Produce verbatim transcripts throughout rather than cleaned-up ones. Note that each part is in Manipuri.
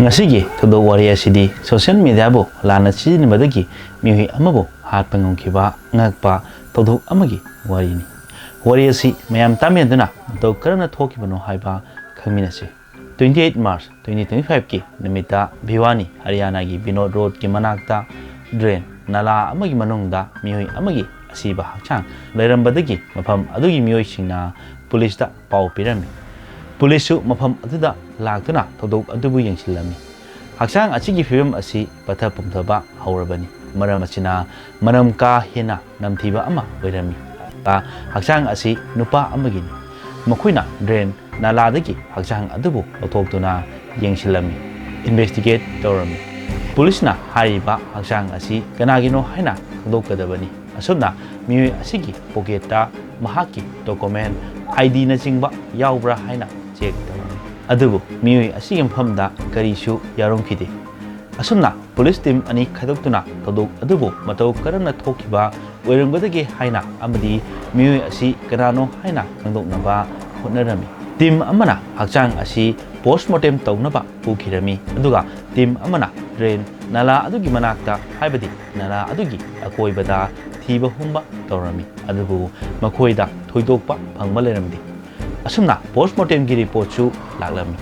ꯉꯁꯤꯒꯤ ꯊꯧꯗꯣꯛ ꯋꯥꯔꯤ ꯑꯁꯤꯗꯤ social mediaꯕꯨ ꯂꯥꯟꯅ ꯁꯤꯖꯤꯟꯅꯕꯗꯒꯤ ꯃꯤꯑꯣꯏ ꯑꯃꯕꯨ ꯍꯥꯠꯄ ꯉꯝꯈꯤꯕ ꯑꯉꯛꯄ ꯊꯧꯗꯣꯛ ꯑꯃꯒꯤ ꯋꯥꯔꯤꯅꯤ꯫ ꯋꯥꯔꯤ ꯑꯁꯤ ꯃꯌꯥꯝ ꯇꯥꯃꯤꯟꯅꯗꯨꯅ ꯃꯇꯧ ꯀꯔꯝꯅ ꯊꯣꯛꯈꯤꯕꯅꯣ ꯍꯥꯏꯕ ꯈꯪꯃꯤꯟꯅꯁꯤ꯫ Twenty eight March twenty twenty fiveꯀꯤ ꯅꯨꯃꯤꯠꯇ ꯚꯤꯋꯥꯅꯤ, ꯍꯔꯤꯌꯥꯅꯥꯒꯤ ꯕꯤꯅꯣꯗ ꯔꯣꯗꯀꯤ ꯃꯅꯥꯛꯇ drain, ꯅꯂꯥ ꯑꯃꯒꯤ ꯃꯅꯨꯡꯗ ꯃꯤꯑꯣꯏ ꯑꯃꯒꯤ ꯑꯁꯤꯕ ꯍꯛꯆꯥꯡ ꯂꯩꯔꯝꯕꯗꯒꯤ ꯃꯐꯝ ꯑꯗꯨꯒꯤ ꯃꯤꯑꯣꯏꯁꯤꯡꯅ ꯄꯨꯂꯤꯁꯇ ꯄꯥꯎ ꯄꯤꯔꯝꯃꯤ꯫ ꯄꯨꯂꯤꯁꯁꯨ ꯃꯐꯝ ꯑꯗꯨꯗ ꯂꯥꯛꯇꯨꯅ ꯊꯧꯗꯣꯛ ꯑꯗꯨꯕꯨ ꯌꯦꯡꯁꯤꯜꯂꯝꯃꯤ꯫ ꯍꯛꯆꯥꯡ ꯑꯁꯤꯒꯤ ꯐꯤꯕꯝ ꯑꯁꯤ ꯄꯠꯊ ꯄꯨꯝꯊꯕ ꯍꯧꯔꯕꯅꯤ꯫ ꯃꯔꯝ ꯑꯁꯤꯅ ꯃꯅꯝ ꯀꯥ ꯍꯦꯟꯅ ꯅꯝꯊꯤꯕ ꯑꯃ ꯑꯣꯏꯔꯝꯃꯤ꯫ ꯍꯛꯆꯥꯡ ꯑꯁꯤ ꯅꯨꯄꯥ ꯑꯃꯒꯤꯅꯤ꯫ ꯃꯈꯣꯏꯅ drain, ꯅꯂꯥꯗꯒꯤ ꯍꯛꯆꯥꯡ ꯑꯗꯨꯕꯨ ꯂꯧꯊꯣꯛꯇꯨꯅ ꯌꯦꯡꯁꯤꯜꯂꯝꯃꯤ, investigate ꯇꯧꯔꯝꯃꯤ꯫ ꯄꯨꯂꯤꯁꯅ ꯍꯥꯏꯔꯤꯕ ꯍꯛꯆꯥꯡ ꯑꯁꯤ ꯀꯅꯥꯒꯤꯅꯣ ꯍꯥꯏꯅ ꯈꯪꯗꯣꯛꯀꯗꯕꯅꯤ꯫ ꯑꯁꯨꯝꯅ ꯃꯤꯑꯣꯏ ꯑꯁꯤꯒꯤ pocketꯇ ꯃꯍꯥꯛꯀꯤ document, IDꯅꯆꯤꯡꯕ ꯌꯥꯎꯕ꯭ꯔꯥ ꯍꯥꯏꯅ check ꯇꯧꯔꯝꯃꯤ꯫ ꯑꯗꯨꯕꯨ ꯃꯤꯑꯣꯏ ꯑꯁꯤꯒꯤ ꯃꯐꯝꯗ ꯀꯔꯤꯁꯨ ꯌꯥꯎꯔꯝꯈꯤꯗꯦ꯫ ꯑꯁꯨꯝꯅ ꯄꯨꯂꯤꯁ team ꯑꯅꯤ ꯈꯥꯏꯗꯣꯛꯇꯨꯅ ꯊꯧꯗꯣꯛ ꯑꯗꯨꯕꯨ ꯃꯇꯧ ꯀꯔꯝꯅ ꯊꯣꯛꯈꯤꯕ ꯑꯣꯏꯔꯝꯒꯗꯒꯦ ꯍꯥꯏꯅ ꯑꯃꯗꯤ ꯃꯤꯑꯣꯏ ꯑꯁꯤ ꯀꯅꯥꯅꯣ ꯍꯥꯏꯅ ꯈꯪꯗꯣꯛꯅꯕ ꯍꯣꯠꯅꯔꯝꯃꯤ꯫ Team ꯑꯃꯅ ꯍꯛꯆꯥꯡ ꯑꯁꯤ postmortem ꯇꯧꯅꯕ ꯄꯨꯈꯤꯔꯝꯃꯤ, ꯑꯗꯨꯒ team ꯑꯃꯅ drain, ꯅꯂꯥ ꯑꯗꯨꯒꯤ ꯃꯅꯥꯛꯇ, ꯍꯥꯏꯕꯗꯤ ꯅꯂꯥ ꯑꯗꯨꯒꯤ ꯑꯀꯣꯏꯕꯗ ꯊꯤꯕ ꯍꯨꯝꯕ ꯇꯧꯔꯝꯃꯤ꯫ ꯑꯗꯨꯕꯨ ꯃꯈꯣꯏꯗ ꯊꯣꯏꯗꯣꯛꯄ ꯐꯪꯕ ꯂꯩꯔꯝꯗꯦ꯫ ꯑꯁꯨꯝꯅ postmortemꯒꯤ reportꯁꯨ ꯂꯥꯛꯂꯝꯃꯤ꯫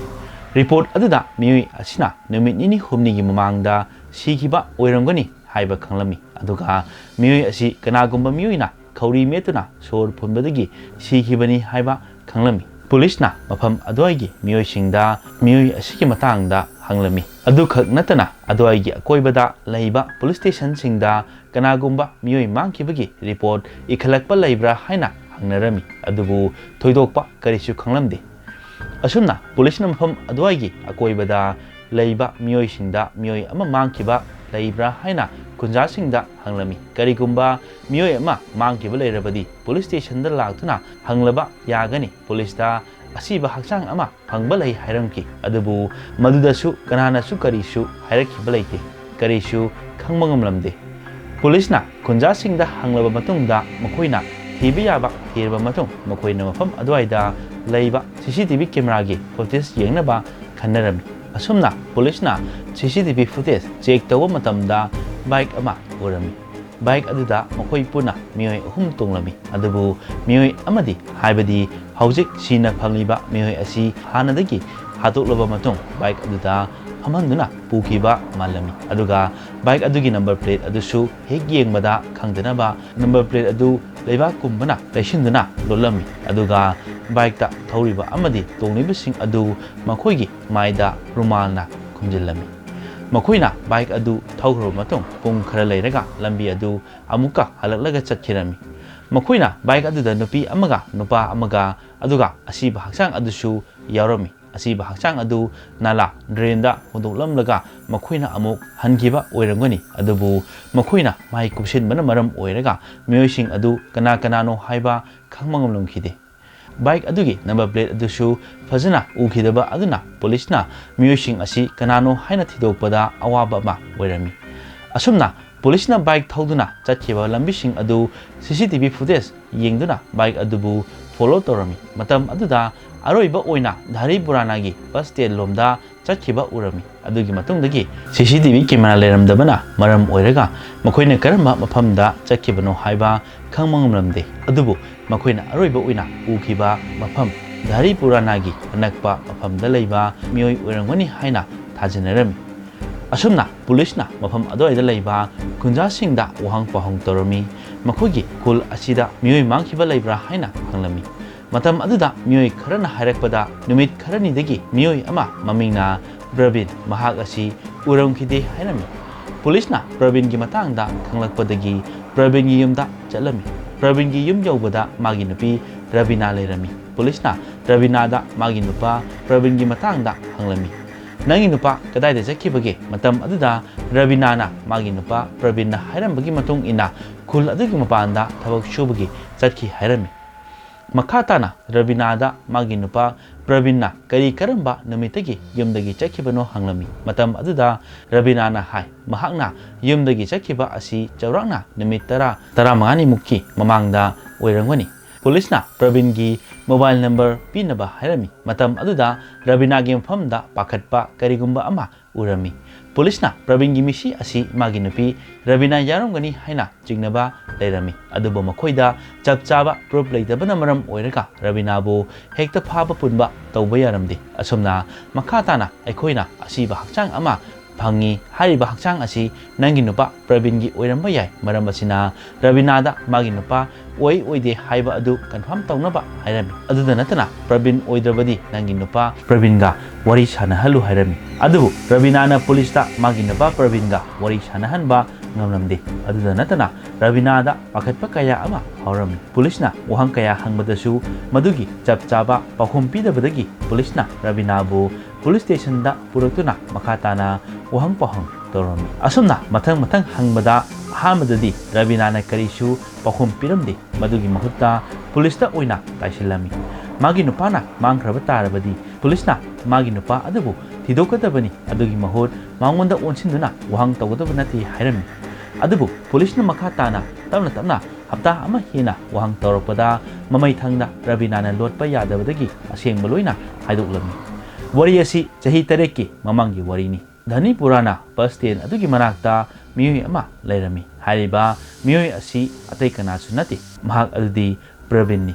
Report ꯑꯗꯨꯗ ꯃꯤꯑꯣꯏ ꯑꯁꯤꯅ ꯅꯨꯃꯤꯠ ꯅꯤꯅꯤ ꯍꯨꯝꯅꯤꯒꯤ ꯃꯃꯥꯡꯗ ꯁꯤꯈꯤꯕ ꯑꯣꯏꯔꯝꯒꯅꯤ ꯍꯥꯏꯕ ꯈꯪꯂꯝꯃꯤ꯫ ꯑꯗꯨꯒ ꯃꯤꯑꯣꯏ ꯑꯁꯤ ꯀꯅꯥꯒꯨꯝꯕ ꯃꯤꯑꯣꯏꯅ ꯈꯧꯔꯤ ꯃꯦꯠꯇꯨꯅ ꯁꯣꯔ ꯐꯨꯟꯕꯗꯒꯤ ꯁꯤꯈꯤꯕꯅꯤ ꯍꯥꯏꯕ ꯈꯪꯂꯝꯃꯤ꯫ ꯄꯨꯂꯤꯁꯅ ꯃꯐꯝ ꯑꯗꯨꯋꯥꯏꯒꯤ ꯃꯤꯑꯣꯏꯁꯤꯡꯗ ꯃꯤꯑꯣꯏ ꯑꯁꯤꯒꯤ ꯃꯇꯥꯡꯗ ꯍꯪꯂꯝꯃꯤ꯫ ꯑꯗꯨꯈꯛ ꯅꯠꯇꯅ ꯑꯗꯨꯋꯥꯏꯒꯤ ꯑꯀꯣꯏꯕꯗ ꯂꯩꯕ police stationꯁꯤꯡꯗ ꯀꯅꯥꯒꯨꯝꯕ ꯃꯤꯑꯣꯏ ꯃꯥꯡꯈꯤꯕꯒꯤ report ꯏꯈꯠꯂꯛꯄ ꯂꯩꯕ꯭ꯔꯥ ꯍꯥꯏꯅ ꯍꯪꯅꯔꯝꯃꯤ, ꯑꯗꯨꯕꯨ ꯊꯣꯏꯗꯣꯛꯄ ꯀꯔꯤꯁꯨ ꯈꯪꯂꯝꯗꯦ꯫ ꯑꯁꯨꯝꯅ ꯄꯨꯂꯤꯁꯅ ꯃꯐꯝ ꯑꯗꯨꯋꯥꯏꯒꯤ ꯑꯀꯣꯏꯕꯗ ꯂꯩꯕ ꯃꯤꯑꯣꯏꯁꯤꯡꯗ ꯃꯤꯑꯣꯏ ꯑꯃ ꯃꯥꯡꯈꯤꯕ ꯂꯩꯕ꯭ꯔꯥ ꯍꯥꯏꯅ ꯈꯨꯟꯖꯥꯁꯤꯡꯗ ꯍꯪꯂꯝꯃꯤ꯫ ꯀꯔꯤꯒꯨꯝꯕ ꯃꯤꯑꯣꯏ ꯑꯃ ꯃꯥꯡꯈꯤꯕ ꯂꯩꯔꯕꯗꯤ police stationꯗ ꯂꯥꯛꯇꯨꯅ ꯍꯪꯂꯕ ꯌꯥꯒꯅꯤ꯫ ꯄꯨꯂꯤꯁꯇ ꯑꯁꯤꯕ ꯍꯛꯆꯥꯡ ꯑꯃ ꯐꯪꯕ ꯂꯩ ꯍꯥꯏꯔꯝꯈꯤ, ꯑꯗꯨꯕꯨ ꯃꯗꯨꯗꯁꯨ ꯀꯅꯥꯅꯁꯨ ꯀꯔꯤꯁꯨ ꯍꯥꯏꯔꯛꯈꯤꯕ ꯂꯩꯇꯦ, ꯀꯔꯤꯁꯨ ꯈꯪꯕ ꯉꯝꯂꯝꯗꯦ꯫ ꯄꯨꯂꯤꯁꯅ ꯈꯨꯟꯖꯥꯁꯤꯡꯗ ꯍꯪꯂꯕ ꯃꯇꯨꯡꯗ ꯃꯈꯣꯏꯅ ꯊꯤꯕ ꯌꯥꯕ ꯊꯤꯔꯕ ꯃꯇꯨꯡ ꯃꯈꯣꯏꯅ ꯃꯐꯝ ꯑꯗꯨꯋꯥꯏꯗ ꯂꯩꯕ CCTV cameraꯒꯤ footage ꯌꯦꯡꯅꯕ ꯈꯟꯅꯔꯝꯃꯤ꯫ ꯑꯁꯨꯝꯅ ꯄꯨꯂꯤꯁꯅ ꯁꯤ C T V footage check ꯇꯧꯕ ꯃꯇꯝꯗ ꯕꯥꯏꯛ ꯑꯃ ꯎꯔꯝꯃꯤ꯫ ꯕꯥꯏꯛ ꯑꯗꯨꯗ ꯃꯈꯣꯏ ꯄꯨꯟꯅ ꯃꯤꯑꯣꯏ ꯑꯍꯨꯝ ꯇꯣꯡꯂꯝꯃꯤ꯫ ꯑꯗꯨꯕꯨ ꯃꯤꯑꯣꯏ ꯑꯃꯗꯤ, ꯍꯥꯏꯕꯗꯤ ꯍꯧꯖꯤꯛ ꯁꯤꯅ ꯐꯪꯂꯤꯕ ꯃꯤꯑꯣꯏ ꯑꯁꯤ ꯍꯥꯟꯅꯗꯒꯤ ꯍꯥꯠꯇꯣꯛꯂꯕ ꯃꯇꯨꯡ ꯕꯥꯏꯛ ꯑꯗꯨꯗ ꯐꯝꯍꯟꯗꯨꯅ ꯄꯨꯈꯤꯕ ꯃꯥꯜꯂꯝꯃꯤ꯫ ꯑꯗꯨꯒ ꯕꯥꯏꯛ ꯑꯗꯨꯒꯤ ꯅꯝꯕꯔ ꯄ꯭ꯂꯦꯠ ꯑꯗꯨꯁꯨ ꯍꯦꯛ ꯌꯦꯡꯕꯗ ꯈꯪꯗꯅꯕ ꯅꯝꯕꯔ ꯄ꯭ꯂꯦꯠ ꯑꯗꯨ ꯂꯩꯕꯥꯛ ꯀꯨꯝꯕꯅ ꯂꯩꯁꯤꯟꯗꯨꯅ ꯂꯣꯠꯂꯝꯃꯤ꯫ ꯑꯗꯨꯒ ꯕꯥꯏꯛꯇ ꯊꯧꯔꯤꯕ ꯑꯃꯗꯤ ꯇꯣꯡꯂꯤꯕꯁꯤꯡ ꯑꯗꯨ ꯃꯈꯣꯏꯒꯤ ꯃꯥꯏꯗ ꯔꯨꯃꯥꯜꯅ ꯈꯨꯝꯖꯤꯜꯂꯝꯃꯤ꯫ ꯃꯈꯣꯏꯅ ꯕꯥꯏꯛ ꯑꯗꯨ ꯊꯧꯈ꯭ꯔꯕ ꯃꯇꯨꯡ ꯄꯨꯡ ꯈꯔ ꯂꯩꯔꯒ ꯂꯝꯕꯤ ꯑꯗꯨ ꯑꯃꯨꯛꯀ ꯍꯜꯂꯛꯂꯒ ꯆꯠꯈꯤꯔꯝꯃꯤ꯫ ꯃꯈꯣꯏꯅ ꯕꯥꯏꯛ ꯑꯗꯨꯗ ꯅꯨꯄꯤ ꯑꯃꯒ ꯅꯨꯄꯥ ꯑꯃꯒ, ꯑꯗꯨꯒ ꯑꯁꯤꯕ ꯍꯛꯆꯥꯡ ꯑꯗꯨꯁꯨ ꯌꯥꯎꯔꯝꯃꯤ꯫ ꯑꯁꯤꯕ ꯍꯛꯆꯥꯡ ꯑꯗꯨ ꯅꯥꯂꯥ, ꯗ꯭ꯔꯦꯟꯗ ꯍꯨꯟꯗꯣꯛꯂꯝꯂꯒ ꯃꯈꯣꯏꯅ ꯑꯃꯨꯛ ꯍꯟꯈꯤꯕ ꯑꯣꯏꯔꯝꯒꯅꯤ꯫ ꯑꯗꯨꯕꯨ ꯃꯈꯣꯏꯅ ꯃꯍꯩ ꯀꯨꯞꯁꯤꯟꯕꯅ ꯃꯔꯝ ꯑꯣꯏꯔꯒ ꯃꯤꯑꯣꯏꯁꯤꯡ ꯑꯗꯨ ꯀꯅꯥ ꯀꯅꯥꯅꯣ ꯍꯥꯏꯕ ꯈꯪꯕ ꯉꯝꯂꯝꯈꯤꯗꯦ꯫ ꯕꯥꯏꯛ ꯑꯗꯨꯒꯤ ꯅꯝꯕꯔ ꯄ꯭ꯂꯦꯠ ꯑꯗꯨꯁꯨ ꯐꯖꯅ ꯎꯈꯤꯗꯕ ꯑꯗꯨꯅ ꯄꯨꯂꯤꯁꯅ ꯃꯤꯑꯣꯏꯁꯤꯡ ꯑꯁꯤ ꯀꯅꯥꯅꯣ ꯍꯥꯏꯅ ꯊꯤꯗꯣꯛꯄꯗ ꯑꯋꯥꯕ ꯑꯃ ꯑꯣꯏꯔꯝꯃꯤ꯫ ꯑꯁꯨꯝꯅ ꯄꯨꯂꯤꯁꯅ ꯕꯥꯏꯛ ꯊꯧꯗꯨꯅ ꯆꯠꯈꯤꯕ ꯂꯝꯕꯤꯁꯤꯡ ꯑꯗꯨ ꯁꯤ ꯁꯤ ꯇꯤ ꯚꯤ ꯐꯨꯇꯦꯖ ꯌꯦꯡꯗꯨꯅ ꯕꯥꯏꯛ ꯑꯗꯨꯕꯨ ꯐꯣꯂꯣ ꯇꯧꯔꯝꯃꯤ꯫ ꯃꯇꯝ ꯑꯗꯨꯗ ꯑꯔꯣꯏꯕ ꯑꯣꯏꯅ ꯙꯥꯔꯤꯄꯨꯔꯥꯅꯥꯒꯤ ꯕꯁ ꯁ꯭ꯇꯦꯟ ꯂꯣꯝꯗ ꯆꯠꯈꯤꯕ ꯎꯔꯝꯃꯤ꯫ ꯑꯗꯨꯒꯤ ꯃꯇꯨꯡꯗꯒꯤ ꯁꯤ ꯁꯤ ꯇꯤ ꯚꯤ ꯀꯦꯃꯦꯔꯥ ꯂꯩꯔꯝꯗꯕꯅ ꯃꯔꯝ ꯑꯣꯏꯔꯒ ꯃꯈꯣꯏꯅ ꯀꯔꯝꯕ ꯃꯐꯝꯗ ꯆꯠꯈꯤꯕꯅꯣ ꯍꯥꯏꯕ ꯈꯪꯕ ꯉꯝꯂꯝꯗꯦ꯫ ꯑꯗꯨꯕꯨ ꯃꯈꯣꯏꯅ ꯑꯔꯣꯏꯕ ꯑꯣꯏꯅ ꯎꯈꯤꯕ ꯃꯐꯝ ꯙꯥꯔꯤꯄꯨꯔꯥꯅꯥꯒꯤ ꯑꯅꯛꯄ ꯃꯐꯝꯗ ꯂꯩꯕ ꯃꯤꯑꯣꯏ ꯑꯣꯏꯔꯝꯒꯅꯤ ꯍꯥꯏꯅ ꯊꯥꯖꯅꯔꯝꯃꯤ꯫ ꯑꯁꯨꯝꯅ ꯄꯨꯂꯤꯁꯅ ꯃꯐꯝ ꯑꯗꯨꯋꯥꯏꯗ ꯂꯩꯕ ꯈꯨꯟꯖꯥꯁꯤꯡꯗ ꯋꯥꯍꯪ ꯄꯥꯎꯍꯪ ꯇꯧꯔꯝꯃꯤ꯫ ꯃꯈꯣꯏꯒꯤ ꯈꯨꯜ ꯑꯁꯤꯗ ꯃꯤꯑꯣꯏ ꯃꯥꯡꯈꯤꯕ ꯂꯩꯕ꯭ꯔꯥ ꯍꯥꯏꯅ ꯍꯪꯂꯝꯃꯤ꯫ ꯃꯇꯝ ꯑꯗꯨꯗ ꯃꯤꯑꯣꯏ ꯈꯔꯅ ꯍꯥꯏꯔꯛꯄꯗ ꯅꯨꯃꯤꯠ ꯈꯔꯅꯤꯗꯒꯤ ꯃꯤꯑꯣꯏ ꯑꯃ ꯃꯃꯤꯡꯅ ꯄ꯭ꯔꯕꯤꯟ, ꯃꯍꯥꯛ ꯑꯁꯤ ꯎꯔꯝꯈꯤꯗꯦ ꯍꯥꯏꯔꯝꯃꯤ꯫ ꯄꯨꯂꯤꯁꯅ ꯄ꯭ꯔꯕꯤꯟꯒꯤ ꯃꯇꯥꯡꯗ ꯈꯪꯂꯛꯄꯗꯒꯤ ꯄ꯭ꯔꯕꯤꯟꯒꯤ ꯌꯨꯝꯗ ꯆꯠꯂꯝꯃꯤ꯫ ꯄ꯭ꯔꯕꯤꯟꯒꯤ ꯌꯨꯝ ꯌꯧꯕꯗ ꯃꯥꯒꯤ ꯅꯨꯄꯤ ꯔꯕꯤꯅꯥ ꯂꯩꯔꯝꯃꯤ꯫ ꯄꯨꯂꯤꯁꯅ ꯔꯕꯤꯅꯥꯗ ꯃꯥꯒꯤ ꯅꯨꯄꯥ ꯄ꯭ꯔꯕꯤꯟꯒꯤ ꯃꯇꯥꯡꯗ ꯍꯪꯂꯝꯃꯤ꯫ "ꯅꯪꯒꯤ ꯅꯨꯄꯥ ꯀꯗꯥꯏꯗ ꯆꯠꯈꯤꯕꯒꯦ?" ꯃꯇꯝ ꯑꯗꯨꯗ ꯔꯕꯤꯅꯥꯅ ꯃꯥꯒꯤ ꯅꯨꯄꯥ ꯄ꯭ꯔꯕꯤꯟꯅ ꯍꯥꯏꯔꯝꯕꯒꯤ ꯃꯇꯨꯡ ꯏꯟꯅ ꯈꯨꯜ ꯑꯗꯨꯒꯤ ꯃꯄꯥꯟꯗ ꯊꯕꯛ ꯁꯨꯕꯒꯤ ꯆꯠꯈꯤ ꯍꯥꯏꯔꯝꯃꯤ꯫ ꯃꯈꯥ ꯇꯥꯅ ꯔꯕꯤꯅꯥꯗ ꯃꯥꯒꯤ ꯅꯨꯄꯥ ꯄ꯭ꯔꯕꯤꯟꯅ ꯀꯔꯤ ꯀꯔꯝꯕ ꯅꯨꯃꯤꯠꯇꯒꯤ ꯌꯨꯝꯗꯒꯤ ꯆꯠꯈꯤꯕꯅꯣ ꯍꯪꯂꯝꯃꯤ꯫ ꯃꯇꯝ ꯑꯗꯨꯗ ꯔꯕꯤꯅꯥꯅ ꯍꯥꯏ, ꯃꯍꯥꯛꯅ ꯌꯨꯝꯗꯒꯤ ꯆꯠꯈꯤꯕ ꯑꯁꯤ ꯆꯥꯎꯔꯥꯛꯅ ꯅꯨꯃꯤꯠ ꯇꯔꯥ, ꯇꯔꯥꯃꯉꯥꯅꯤꯃꯨꯛꯀꯤ ꯃꯃꯥꯡꯗ ꯑꯣꯏꯔꯝꯒꯅꯤ꯫ ꯄꯨꯂꯤꯁꯅ ꯄ꯭ꯔꯕꯤꯟꯒꯤ ꯃꯣꯕꯥꯏꯜ ꯅꯝꯕꯔ ꯄꯤꯅꯕ ꯍꯥꯏꯔꯝꯃꯤ꯫ ꯃꯇꯝ ꯑꯗꯨꯗ ꯔꯕꯤꯅꯥꯒꯤ ꯃꯐꯝꯗ ꯄꯥꯈꯠꯄ ꯀꯔꯤꯒꯨꯝꯕ ꯑꯃ ꯎꯔꯝꯃꯤ꯫ ꯄꯨꯂꯤꯁꯅ ꯄ꯭ꯔꯕꯤꯟꯒꯤ ꯃꯤꯁꯤ ꯑꯁꯤ ꯃꯥꯒꯤ ꯅꯨꯄꯤ ꯔꯕꯤꯅꯥ ꯌꯥꯎꯔꯝꯒꯅꯤ ꯍꯥꯏꯅ ꯆꯤꯡꯅꯕ ꯂꯩꯔꯝꯃꯤ꯫ ꯑꯗꯨꯕꯨ ꯃꯈꯣꯏꯗ ꯆꯞ ꯆꯥꯕ ꯄ꯭ꯔꯨꯐ ꯂꯩꯇꯕꯅ ꯃꯔꯝ ꯑꯣꯏꯔꯒ ꯔꯕꯤꯅꯥꯕꯨ ꯍꯦꯛꯇ ꯐꯥꯕ ꯄꯨꯟꯕ ꯇꯧꯕ ꯌꯥꯔꯝꯗꯦ꯫ ꯑꯁꯨꯝꯅ ꯃꯈꯥ ꯇꯥꯅ ꯑꯩꯈꯣꯏꯅ ꯑꯁꯤꯕ ꯍꯛꯆꯥꯡ ꯑꯃ ꯐꯪꯉꯤ꯫ ꯍꯥꯏꯔꯤꯕ ꯍꯛꯆꯥꯡ ꯑꯁꯤ ꯅꯪꯒꯤ ꯅꯨꯄꯥ ꯄ꯭ꯔꯕꯤꯟꯒꯤ ꯑꯣꯏꯔꯝꯕ ꯌꯥꯏ꯫ ꯃꯔꯝ ꯑꯁꯤꯅ ꯔꯕꯤꯅꯥꯗ ꯃꯥꯒꯤ ꯅꯨꯄꯥ ꯑꯣꯏ ꯑꯣꯏꯗꯦ ꯍꯥꯏꯕ ꯑꯗꯨ ꯀꯟꯐꯥꯔꯝ ꯇꯧꯅꯕ ꯍꯥꯏꯔꯝꯃꯤ꯫ ꯑꯗꯨꯗ ꯅꯠꯇꯅ ꯄ꯭ꯔꯕꯤꯟ ꯑꯣꯏꯗ꯭ꯔꯕꯗꯤ ꯅꯪꯒꯤ ꯅꯨꯄꯥ ꯄ꯭ꯔꯕꯤꯟꯒ ꯋꯥꯔꯤ ꯁꯥꯟꯅꯍꯜꯂꯨ ꯍꯥꯏꯔꯝꯃꯤ꯫ ꯑꯗꯨꯕꯨ ꯔꯕꯤꯅꯥꯅ ꯄꯨꯂꯤꯁꯇ ꯃꯥꯒꯤ ꯅꯨꯄꯥ ꯄ꯭ꯔꯕꯤꯟꯒ ꯋꯥꯔꯤ ꯁꯥꯟꯅꯍꯟꯕ ꯉꯝꯂꯝꯗꯦ꯫ ꯑꯗꯨꯗ ꯅꯠꯇꯅ ꯔꯕꯤꯅꯥꯗ ꯄꯥꯈꯠꯄ ꯀꯌꯥ ꯑꯃ ꯐꯥꯎꯔꯝꯃꯤ꯫ ꯄꯨꯂꯤꯁꯅ ꯋꯥꯍꯪ ꯀꯌꯥ ꯍꯪꯕꯗꯁꯨ ꯃꯗꯨꯒꯤ ꯆꯞ ꯆꯥꯕ ꯄꯥꯎꯈꯨꯝ ꯄꯤꯗꯕꯗꯒꯤ ꯄꯨꯂꯤꯁꯅ ꯔꯕꯤꯅꯥꯕꯨ ꯄꯨꯂꯤꯁ ꯁ꯭ꯇꯦꯁꯟꯗ ꯄꯨꯔꯛꯇꯨꯅ ꯃꯈꯥ ꯇꯥꯅ ꯋꯥꯍꯪ ꯄꯥꯎꯍꯪ ꯇꯧꯔꯝꯃꯤ꯫ ꯑꯁꯨꯝꯅ ꯃꯊꯪ ꯃꯊꯪ ꯍꯪꯕꯗ ꯑꯍꯥꯟꯕꯗꯗꯤ ꯔꯕꯤꯅꯥꯅ ꯀꯔꯤꯁꯨ ꯄꯥꯎꯈꯨꯝ ꯄꯤꯔꯝꯗꯦ꯫ ꯃꯗꯨꯒꯤ ꯃꯍꯨꯠꯇ ꯄꯨꯂꯤꯁꯇ ꯑꯣꯏꯅ ꯇꯥꯏꯁꯤꯜꯂꯝꯃꯤ꯫ ꯃꯥꯒꯤ ꯅꯨꯄꯥꯅ ꯃꯥꯡꯈ꯭ꯔꯕ ꯇꯥꯔꯕꯗꯤ ꯄꯨꯂꯤꯁꯅ ꯃꯥꯒꯤ ꯅꯨꯄꯥ ꯑꯗꯨꯕꯨ ꯊꯤꯗꯣꯛꯀꯗꯕꯅꯤ, ꯑꯗꯨꯒꯤ ꯃꯍꯨꯠ ꯃꯉꯣꯟꯗ ꯑꯣꯟꯁꯤꯟꯗꯨꯅ ꯋꯥꯍꯪ ꯇꯧꯒꯗꯕ ꯅꯠꯇꯦ ꯍꯥꯏꯔꯝꯃꯤ꯫ ꯑꯗꯨꯕꯨ ꯄꯨꯂꯤꯁꯅ ꯃꯈꯥ ꯇꯥꯅ ꯇꯞꯅ ꯇꯞꯅ ꯍꯞꯇꯥ ꯑꯃ ꯍꯦꯟꯅ ꯋꯥꯍꯪ ꯇꯧꯔꯛꯄꯗ ꯃꯃꯩ ꯊꯪꯗ ꯔꯕꯤꯅꯥꯅ ꯂꯣꯠꯄ ꯌꯥꯗꯕꯗꯒꯤ ꯑꯁꯦꯡꯕ ꯂꯣꯏꯅ ꯍꯥꯏꯗꯣꯛꯂꯝꯃꯤ꯫ ꯋꯥꯔꯤ ꯑꯁꯤ ꯆꯍꯤ ꯇꯔꯦꯠꯀꯤ ꯃꯃꯥꯡꯒꯤ ꯋꯥꯔꯤꯅꯤ꯫ ꯙꯅꯤꯄꯨꯔꯥꯅ ꯕꯁ ꯁ꯭ꯇꯦꯟ ꯑꯗꯨꯒꯤ ꯃꯅꯥꯛꯇ ꯃꯤꯑꯣꯏ ꯑꯃ ꯂꯩꯔꯝꯃꯤ꯫ ꯍꯥꯏꯔꯤꯕ ꯃꯤꯑꯣꯏ ꯑꯁꯤ ꯑꯇꯩ ꯀꯅꯥꯁꯨ ꯅꯠꯇꯦ, ꯃꯍꯥꯛ ꯑꯗꯨꯗꯤ ꯄ꯭ꯔꯕꯤꯟꯅꯤ꯫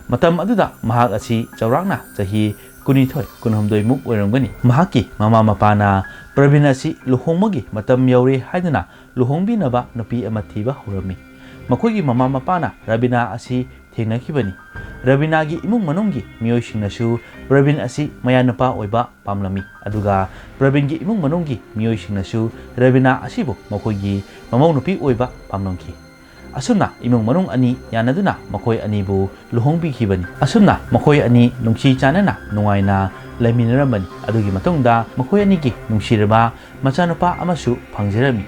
ꯃꯇꯝ ꯑꯗꯨꯗ ꯃꯍꯥꯛ ꯑꯁꯤ ꯆꯥꯎꯔꯥꯛꯅ ꯆꯍꯤ ꯀꯨꯟꯅꯤꯊꯣꯏ, ꯀꯨꯟꯍꯨꯝꯗꯣꯏ ꯃꯨꯛ ꯑꯣꯏꯔꯝꯒꯅꯤ꯫ ꯃꯍꯥꯛꯀꯤ ꯃꯃꯥ ꯃꯄꯥꯅ ꯄ꯭ꯔꯕꯤꯟ ꯑꯁꯤ ꯂꯨꯍꯣꯡꯕꯒꯤ ꯃꯇꯝ ꯌꯧꯔꯦ ꯍꯥꯏꯗꯨꯅ ꯂꯨꯍꯣꯡꯕꯤꯅꯕ ꯅꯨꯄꯤ ꯑꯃ ꯊꯤꯕ ꯍꯧꯔꯝꯃꯤ꯫ ꯃꯈꯣꯏꯒꯤ ꯃꯃꯥ ꯃꯄꯥꯅ ꯔꯕꯤꯅꯥ ꯑꯁꯤ ꯊꯦꯡꯅꯈꯤꯕꯅꯤ꯫ ꯔꯕꯤꯅꯥꯒꯤ ꯏꯃꯨꯡ ꯃꯅꯨꯡꯒꯤ ꯃꯤꯑꯣꯏꯁꯤꯡꯅꯁꯨ ꯄ꯭ꯔꯕꯤꯟ ꯑꯁꯤ ꯃꯌꯥꯅꯨꯄꯥ ꯑꯣꯏꯕ ꯄꯥꯝꯂꯝꯃꯤ, ꯑꯗꯨꯒ ꯄ꯭ꯔꯕꯤꯟꯒꯤ ꯏꯃꯨꯡ ꯃꯅꯨꯡꯒꯤ ꯃꯤꯑꯣꯏꯁꯤꯡꯅꯁꯨ ꯔꯕꯤꯅꯥ ꯑꯁꯤꯕꯨ ꯃꯈꯣꯏꯒꯤ ꯃꯃꯧ ꯅꯨꯄꯤ ꯑꯣꯏꯕ ꯄꯥꯝꯂꯝꯈꯤ꯫ ꯑꯁꯨꯝꯅ ꯏꯃꯨꯡ ꯃꯅꯨꯡ ꯑꯅꯤ ꯌꯥꯅꯗꯨꯅ ꯃꯈꯣꯏ ꯑꯅꯤꯕꯨ ꯂꯨꯍꯣꯡꯕꯤꯈꯤꯕꯅꯤ꯫ ꯑꯁꯨꯝꯅ ꯃꯈꯣꯏ ꯑꯅꯤ ꯅꯨꯡꯁꯤ ꯆꯥꯟꯅꯅ ꯅꯨꯡꯉꯥꯏꯅ ꯂꯩꯃꯤꯟꯅꯔꯝꯕꯅꯤ꯫ ꯑꯗꯨꯒꯤ ꯃꯇꯨꯡꯗ ꯃꯈꯣꯏ ꯑꯅꯤꯒꯤ ꯅꯨꯡꯁꯤꯔꯕ ꯃꯆꯥꯅꯨꯄꯥ ꯑꯃꯁꯨ ꯐꯪꯖꯔꯝꯃꯤ꯫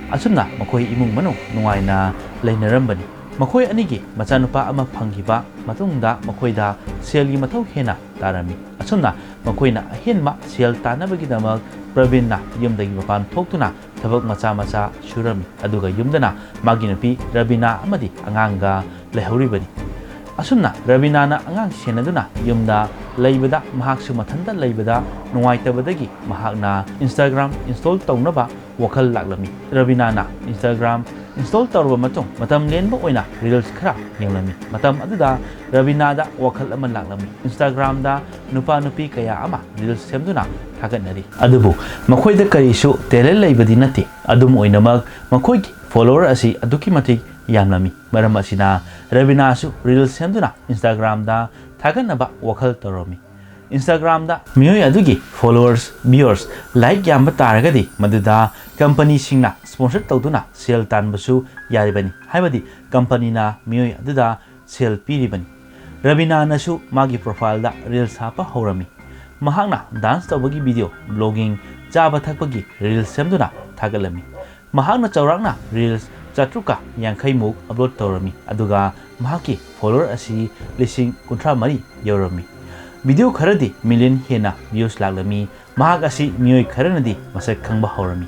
ꯑꯁꯨꯝꯅ ꯃꯈꯣꯏ ꯏꯃꯨꯡ ꯃꯅꯨꯡ ꯅꯨꯡꯉꯥꯏꯅ ꯂꯩꯅꯔꯝꯕꯅꯤ꯫ ꯃꯈꯣꯏ ꯑꯅꯤꯒꯤ ꯃꯆꯥꯅꯨꯄꯥ ꯑꯃ ꯐꯪꯈꯤꯕ ꯃꯇꯨꯡꯗ ꯃꯈꯣꯏꯗ ꯁꯦꯜꯒꯤ ꯃꯊꯧ ꯍꯦꯟꯅ ꯇꯥꯔꯝꯃꯤ꯫ ꯑꯁꯨꯝꯅ ꯃꯈꯣꯏꯅ ꯑꯍꯦꯟꯕ ꯁꯦꯜ ꯇꯥꯟꯅꯕꯒꯤꯗꯃꯛ ꯄ꯭ꯔꯕꯤꯟꯅ ꯌꯨꯝꯗꯒꯤ ꯃꯄꯥꯟ ꯊꯣꯛꯇꯨꯅ ꯊꯕꯛ ꯃꯆꯥ ꯃꯆꯥ ꯁꯨꯔꯝꯃꯤ, ꯑꯗꯨꯒ ꯌꯨꯝꯗꯅ ꯃꯥꯒꯤ ꯅꯨꯄꯤ ꯔꯕꯤꯅꯥ ꯑꯃꯗꯤ ꯑꯉꯥꯡꯒ ꯂꯩꯍꯧꯔꯤꯕꯅꯤ꯫ ꯑꯁꯨꯝꯅ ꯔꯕꯤꯅꯥꯅ ꯑꯉꯥꯡ ꯁꯦꯟꯅꯗꯨꯅ ꯌꯨꯝꯗ ꯂꯩꯕꯗ ꯃꯍꯥꯛꯁꯨ ꯃꯊꯟꯇ ꯂꯩꯕꯗ ꯅꯨꯡꯉꯥꯏꯇꯕꯗꯒꯤ ꯃꯍꯥꯛꯅ Instagram install ꯇꯧꯅꯕ ꯋꯥꯈꯜ ꯂꯥꯛꯂꯝꯃꯤ꯫ ꯔꯕꯤꯅꯥꯅ Instagram install ꯇꯧꯔꯕ ꯃꯇꯨꯡ ꯃꯇꯝ ꯂꯦꯟꯕ ꯑꯣꯏꯅ reels ꯈꯔ ꯌꯦꯡꯂꯝꯃꯤ꯫ ꯃꯇꯝ ꯑꯗꯨꯗ ꯔꯕꯤꯅꯥꯗ ꯋꯥꯈꯜ ꯑꯃ ꯂꯥꯛꯂꯝꯃꯤ꯫ Instagramꯗ ꯅꯨꯄꯥ ꯅꯨꯄꯤ ꯀꯌꯥ ꯑꯃ reels ꯁꯦꯝꯗꯨꯅ ꯊꯥꯒꯠꯅꯔꯤ꯫ ꯑꯗꯨꯕꯨ ꯃꯈꯣꯏꯗ ꯀꯔꯤꯁꯨ talent ꯂꯩꯕꯗꯤ ꯅꯠꯇꯦ꯫ ꯑꯗꯨꯝ ꯑꯣꯏꯅꯃꯛ ꯃꯈꯣꯏꯒꯤ follower ꯑꯁꯤ ꯑꯗꯨꯛꯀꯤ ꯃꯇꯤꯛ ꯌꯥꯝꯂꯝꯃꯤ꯫ ꯃꯔꯝ ꯑꯁꯤꯅ ꯔꯕꯤꯅꯥꯁꯨ reels ꯁꯦꯝꯗꯨꯅ Instagramꯗ ꯊꯥꯒꯠꯅꯕ ꯋꯥꯈꯜ ꯇꯧꯔꯝꯃꯤ꯫ Instagramꯗ ꯃꯤꯑꯣꯏ ꯑꯗꯨꯒꯤ followers, viewers, like ꯌꯥꯝꯕ ꯇꯥꯔꯒꯗꯤ ꯃꯗꯨꯗ companyꯁꯤꯡꯅ sponsor ꯇꯧꯗꯨꯅ ꯁꯦꯜ ꯇꯥꯟꯕꯁꯨ ꯌꯥꯔꯤꯕꯅꯤ꯫ ꯍꯥꯏꯕꯗꯤ companyꯅ ꯃꯤꯑꯣꯏ ꯑꯗꯨꯗ ꯁꯦꯜ ꯄꯤꯔꯤꯕꯅꯤ꯫ ꯔꯕꯤꯅꯥꯅꯁꯨ ꯃꯥꯒꯤ profileꯗ reels ꯍꯥꯞꯄ ꯍꯧꯔꯝꯃꯤ꯫ ꯃꯍꯥꯛꯅ dance ꯇꯧꯕꯒꯤ video, vlogging, ꯆꯥꯕ ꯊꯛꯄꯒꯤ reels ꯁꯦꯝꯗꯨꯅ ꯊꯥꯒꯠꯂꯝꯃꯤ꯫ ꯃꯍꯥꯛꯅ ꯆꯥꯎꯔꯥꯛꯅ reels ꯆꯥꯇ꯭ꯔꯨꯛꯀ ꯌꯥꯡꯈꯩ ꯃꯨꯛ upload ꯇꯧꯔꯝꯃꯤ, ꯑꯗꯨꯒ ꯃꯍꯥꯛꯀꯤ follower ꯑꯁꯤ ꯂꯤꯁꯤꯡ ꯀꯨꯟꯊ꯭ꯔꯥ ꯃꯔꯤ ꯌꯧꯔꯝꯃꯤ꯫ Video ꯈꯔꯗꯤ million ꯍꯦꯟꯅ views ꯂꯥꯛꯂꯝꯃꯤ꯫ ꯃꯍꯥꯛ ꯑꯁꯤ ꯃꯤꯑꯣꯏ ꯈꯔꯅꯗꯤ ꯃꯁꯛ ꯈꯪꯕ ꯍꯧꯔꯝꯃꯤ꯫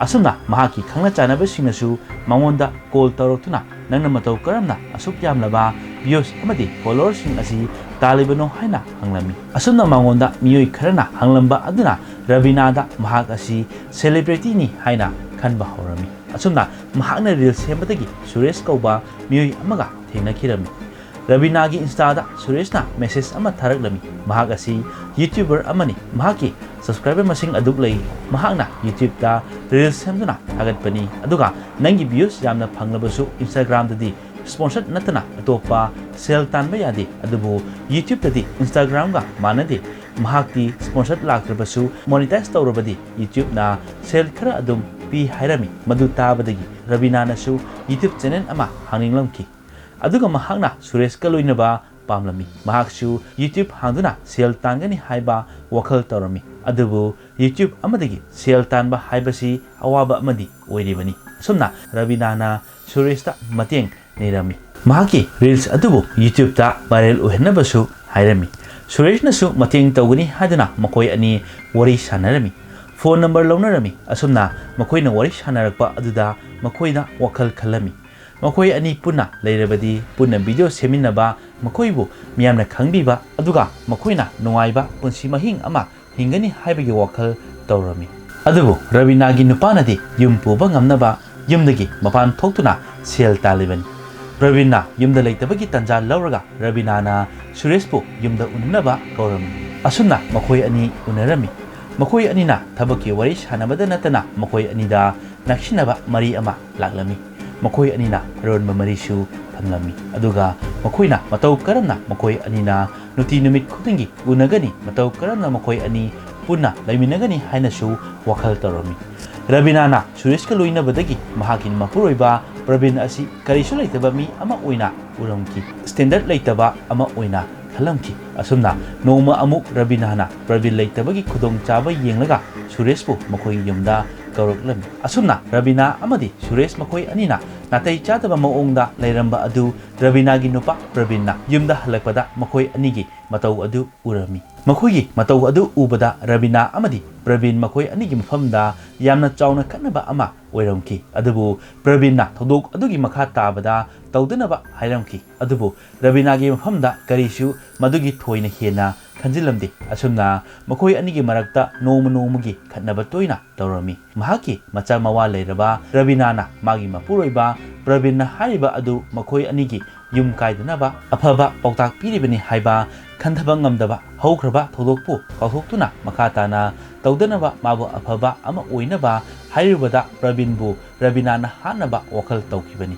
ꯑꯁꯨꯝꯅ ꯃꯍꯥꯛꯀꯤ ꯈꯪꯅ ꯆꯥꯟꯅꯕꯁꯤꯡꯅꯁꯨ ꯃꯉꯣꯟꯗ call ꯇꯧꯔꯛꯇꯨꯅ ꯅꯪꯅ ꯃꯇꯧ ꯀꯔꯝꯅ ꯑꯁꯨꯛ ꯌꯥꯝꯂꯕ views ꯑꯃꯗꯤ followerꯁꯤꯡ ꯑꯁꯤ ꯇꯥꯜꯂꯤꯕꯅꯣ ꯍꯥꯏꯅ ꯍꯪꯂꯝꯃꯤ꯫ ꯑꯁꯨꯝꯅ ꯃꯉꯣꯟꯗ ꯃꯤꯑꯣꯏ ꯈꯔꯅ ꯍꯪꯂꯝꯕ ꯑꯗꯨꯅ ꯔꯕꯤꯅꯥꯗ ꯃꯍꯥꯛ ꯑꯁꯤ celebrityꯅꯤ ꯍꯥꯏꯅ ꯈꯟꯕ ꯍꯧꯔꯝꯃꯤ꯫ ꯑꯁꯨꯝꯅ ꯃꯍꯥꯛꯅ reels ꯁꯦꯝꯕꯗꯒꯤ ꯁꯨꯔꯦꯁ ꯀꯧꯕ ꯃꯤꯑꯣꯏ ꯑꯃꯒ ꯊꯦꯡꯅꯈꯤꯔꯝꯃꯤ꯫ ꯔꯕꯤꯅꯥꯒꯤ Instaꯗ ꯁꯨꯔꯦꯁꯅ message ꯑꯃ ꯊꯥꯔꯛꯂꯝꯃꯤ꯫ ꯃꯍꯥꯛ ꯑꯁꯤ YouTuber ꯑꯃꯅꯤ꯫ ꯃꯍꯥꯛꯀꯤ subscriber ꯃꯁꯤꯡ ꯑꯗꯨꯛ ꯂꯩ꯫ ꯃꯍꯥꯛꯅ YouTubeꯇ reels ꯁꯦꯝꯗꯨꯅ ꯊꯥꯒꯠꯄꯅꯤ꯫ ꯑꯗꯨꯒ ꯅꯪꯒꯤ views ꯌꯥꯝꯅ ꯐꯪꯂꯕꯁꯨ Instagramꯗꯗꯤ sponsor ꯅꯠꯇꯅ ꯑꯇꯣꯞꯄ ꯁꯦꯜ ꯇꯥꯟꯕ ꯌꯥꯗꯦ꯫ ꯑꯗꯨꯕꯨ YouTubeꯇꯗꯤ Instagramꯒ ꯃꯥꯟꯅꯗꯦ꯫ ꯃꯍꯥꯛꯇꯤ sponsor ꯂꯥꯛꯇ꯭ꯔꯕꯁꯨ monetize ꯇꯧꯔꯕꯗꯤ YouTubeꯅ ꯁꯦꯜ ꯈꯔ ꯑꯗꯨꯝ ꯄꯤ ꯍꯥꯏꯔꯝꯃꯤ꯫ ꯃꯗꯨ ꯇꯥꯕꯗꯒꯤ ꯔꯕꯤꯅꯥꯅꯁꯨ YouTube channel ꯑꯃ ꯍꯥꯡꯅꯤꯡꯂꯝꯈꯤ꯫ ꯑꯗꯨꯒ ꯃꯍꯥꯛꯅ ꯁꯨꯔꯦꯁꯀ ꯂꯣꯏꯅꯕ ꯄꯥꯝꯂꯝꯃꯤ꯫ ꯃꯍꯥꯛꯁꯨ YouTube ꯍꯥꯡꯗꯨꯅ ꯁꯦꯜ ꯇꯥꯟꯒꯅꯤ ꯍꯥꯏꯕ ꯋꯥꯈꯜ ꯇꯧꯔꯝꯃꯤ꯫ ꯑꯗꯨꯕꯨ YouTube ꯑꯃꯗꯒꯤ ꯁꯦꯜ ꯇꯥꯟꯕ ꯍꯥꯏꯕꯁꯤ ꯑꯋꯥꯕ ꯑꯃꯗꯤ ꯑꯣꯏꯔꯤꯕꯅꯤ꯫ ꯑꯁꯨꯝꯅ ꯔꯕꯤꯅꯥꯅ ꯁꯨꯔꯦꯁꯇ ꯃꯇꯦꯡ ꯅꯤꯔꯝꯃꯤ꯫ ꯃꯍꯥꯛꯀꯤ reels ꯑꯗꯨꯕꯨ YouTubeꯇ viral ꯑꯣꯏꯍꯟꯅꯕꯁꯨ ꯍꯥꯏꯔꯝꯃꯤ꯫ ꯁꯨꯔꯦꯁꯅꯁꯨ ꯃꯇꯦꯡ ꯇꯧꯒꯅꯤ ꯍꯥꯏꯗꯨꯅ ꯃꯈꯣꯏ ꯑꯅꯤ ꯋꯥꯔꯤ ꯁꯥꯟꯅꯔꯝꯃꯤ꯫ Phone number ꯂꯧꯅꯔꯝꯃꯤ꯫ ꯑꯁꯨꯝꯅ ꯃꯈꯣꯏꯅ ꯋꯥꯔꯤ ꯁꯥꯟꯅꯔꯛꯄ ꯑꯗꯨꯗ ꯃꯈꯣꯏꯅ ꯋꯥꯈꯜ ꯈꯜꯂꯝꯃꯤ꯫ ꯃꯈꯣꯏ ꯑꯅꯤ ꯄꯨꯟꯅ ꯂꯩꯔꯕꯗꯤ ꯄꯨꯟꯅ ꯚꯤꯗꯤꯑꯣ ꯁꯦꯝꯃꯤꯟꯅꯕ, ꯃꯈꯣꯏꯕꯨ ꯃꯤꯌꯥꯝꯅ ꯈꯪꯕꯤꯕ, ꯑꯗꯨꯒ ꯃꯈꯣꯏꯅ ꯅꯨꯡꯉꯥꯏꯕ ꯄꯨꯟꯁꯤ ꯃꯍꯤꯡ ꯑꯃ ꯍꯤꯡꯒꯅꯤ ꯍꯥꯏꯕꯒꯤ ꯋꯥꯈꯜ ꯇꯧꯔꯝꯃꯤ꯫ ꯑꯗꯨꯕꯨ ꯔꯕꯤꯅꯥꯒꯤ ꯅꯨꯄꯥꯅꯗꯤ ꯌꯨꯝ ꯄꯨꯕ ꯉꯝꯅꯕ ꯌꯨꯝꯗꯒꯤ ꯃꯄꯥꯟ ꯊꯣꯛꯇꯨꯅ ꯁꯦꯜ ꯇꯥꯜꯂꯤꯕꯅꯤ꯫ ꯄ꯭ꯔꯕꯤꯟꯅ ꯌꯨꯝꯗ ꯂꯩꯇꯕꯒꯤ ꯇꯥꯟꯖꯥ ꯂꯧꯔꯒ ꯔꯕꯤꯅꯥꯅ ꯁꯨꯔꯦꯁꯄꯨ ꯌꯨꯝꯗ ꯎꯅꯅꯕ ꯀꯧꯔꯝꯃꯤ꯫ ꯑꯁꯨꯝꯅ ꯃꯈꯣꯏ ꯑꯅꯤ ꯎꯅꯔꯝꯃꯤ꯫ ꯃꯈꯣꯏ ꯑꯅꯤꯅ ꯊꯕꯛꯀꯤ ꯋꯥꯔꯤ ꯁꯥꯟꯅꯕꯗ ꯅꯠꯇꯅ ꯃꯈꯣꯏ ꯑꯅꯤꯗ ꯅꯛꯁꯤꯟꯅꯕ ꯃꯔꯤ ꯑꯃ ꯂꯥꯛꯂꯝꯃꯤ꯫ ꯃꯈꯣꯏ ꯑꯅꯤꯅ ꯑꯔꯣꯟꯕ ꯃꯔꯤꯁꯨ ꯊꯝꯂꯝꯃꯤ꯫ ꯑꯗꯨꯒ ꯃꯈꯣꯏꯅ ꯃꯇꯧ ꯀꯔꯝꯅ ꯃꯈꯣꯏ ꯑꯅꯤꯅ ꯅꯨꯡꯇꯤ ꯅꯨꯃꯤꯠ ꯈꯨꯗꯤꯡꯒꯤ ꯎꯅꯒꯅꯤ, ꯃꯇꯧ ꯀꯔꯝꯅ ꯃꯈꯣꯏ ꯑꯅꯤ ꯄꯨꯟꯅ ꯂꯩꯃꯤꯟꯅꯒꯅꯤ ꯍꯥꯏꯅꯁꯨ ꯋꯥꯈꯜ ꯇꯧꯔꯝꯃꯤ꯫ ꯔꯕꯤꯅꯥꯅ ꯁꯨꯔꯦꯁꯀ ꯂꯣꯏꯅꯕꯗꯒꯤ ꯃꯍꯥꯛꯀꯤ ꯃꯄꯨꯔꯣꯏꯕ ꯄ꯭ꯔꯕꯤꯟ ꯑꯁꯤ ꯀꯔꯤꯁꯨ ꯂꯩꯇꯕ ꯃꯤ ꯑꯃ ꯑꯣꯏꯅ ꯎꯔꯝꯈꯤ, ꯁ꯭ꯇꯦꯟꯗꯔꯗ ꯂꯩꯇꯕ ꯑꯃ ꯑꯣꯏꯅ ꯈꯜꯂꯝꯈꯤ꯫ ꯑꯁꯨꯝꯅ ꯅꯣꯡꯃ ꯑꯃꯨꯛ ꯔꯕꯤꯅꯥꯅ ꯄ꯭ꯔꯕꯤꯟ ꯂꯩꯇꯕꯒꯤ ꯈꯨꯗꯣꯡꯆꯥꯕ ꯌꯦꯡꯂꯒ ꯁꯨꯔꯦꯁꯄꯨ ꯃꯈꯣꯏꯒꯤ ꯌꯨꯝꯗ ꯀꯧꯔꯛꯂꯝꯃꯤ꯫ ꯑꯁꯨꯝꯅ ꯔꯕꯤꯅꯥ ꯑꯃꯗꯤ ꯁꯨꯔꯦꯁ ꯃꯈꯣꯏ ꯑꯅꯤꯅ ꯅꯥꯇꯩ ꯆꯥꯗꯕ ꯃꯑꯣꯡꯗ ꯂꯩꯔꯝꯕ ꯑꯗꯨ ꯔꯕꯤꯅꯥꯒꯤ ꯅꯨꯄꯥ ꯄ꯭ꯔꯕꯤꯟꯅ ꯌꯨꯝꯗ ꯍꯜꯂꯛꯄꯗ ꯃꯈꯣꯏ ꯑꯅꯤꯒꯤ ꯃꯇꯧ ꯑꯗꯨ ꯎꯔꯝꯃꯤ꯫ ꯃꯈꯣꯏꯒꯤ ꯃꯇꯧ ꯑꯗꯨ ꯎꯕꯗ ꯔꯕꯤꯅꯥ ꯑꯃꯗꯤ ꯄ꯭ꯔꯕꯤꯟ ꯃꯈꯣꯏ ꯑꯅꯤꯒꯤ ꯃꯐꯝꯗ ꯌꯥꯝꯅ ꯆꯥꯎꯅ ꯈꯠꯅꯕ ꯑꯃ ꯑꯣꯏꯔꯝꯈꯤ꯫ ꯑꯗꯨꯕꯨ ꯄ꯭ꯔꯕꯤꯟꯅ ꯊꯧꯗꯣꯛ ꯑꯗꯨꯒꯤ ꯃꯈꯥ ꯇꯥꯕꯗ ꯇꯧꯗꯅꯕ ꯍꯥꯏꯔꯝꯈꯤ꯫ ꯑꯗꯨꯕꯨ ꯔꯕꯤꯅꯥꯒꯤ ꯃꯐꯝꯗ ꯀꯔꯤꯁꯨ ꯃꯗꯨꯒꯤ ꯊꯣꯏꯅ ꯍꯦꯟꯅ ꯈꯟꯖꯤꯜꯂꯝꯗꯦ꯫ ꯑꯁꯨꯝꯅ ꯃꯈꯣꯏ ꯑꯅꯤꯒꯤ ꯃꯔꯛꯇ ꯅꯣꯡꯃ ꯅꯣꯡꯃꯒꯤ ꯈꯠꯅꯕ ꯇꯣꯏꯅ ꯇꯧꯔꯝꯃꯤ꯫ ꯃꯍꯥꯛꯀꯤ ꯃꯆꯥ ꯃꯋꯥ ꯂꯩꯔꯕ ꯔꯕꯤꯅꯥꯅ ꯃꯥꯒꯤ ꯃꯄꯨꯔꯣꯏꯕ ꯄ꯭ꯔꯕꯤꯟꯅ ꯍꯥꯏꯔꯤꯕ ꯑꯗꯨ ꯃꯈꯣꯏ ꯑꯅꯤꯒꯤ ꯌꯨꯝ ꯀꯥꯏꯗꯅꯕ ꯑꯐꯕ ꯄꯥꯎꯇꯥꯛ ꯄꯤꯔꯤꯕꯅꯤ ꯍꯥꯏꯕ ꯈꯟꯊꯕ ꯉꯝꯗꯕ, ꯍꯧꯈ꯭ꯔꯕ ꯊꯧꯗꯣꯛꯄꯨ ꯀꯥꯎꯊꯣꯛꯇꯨꯅ ꯃꯈꯥ ꯇꯥꯅ ꯇꯧꯗꯅꯕ ꯃꯥꯕꯨ ꯑꯐꯕ ꯑꯃ ꯑꯣꯏꯅꯕ ꯍꯥꯏꯔꯨꯕꯗ ꯄ꯭ꯔꯕꯤꯟꯕꯨ ꯔꯕꯤꯅꯥꯅ ꯍꯥꯠꯅꯕ ꯋꯥꯈꯜ ꯇꯧꯈꯤꯕꯅꯤ꯫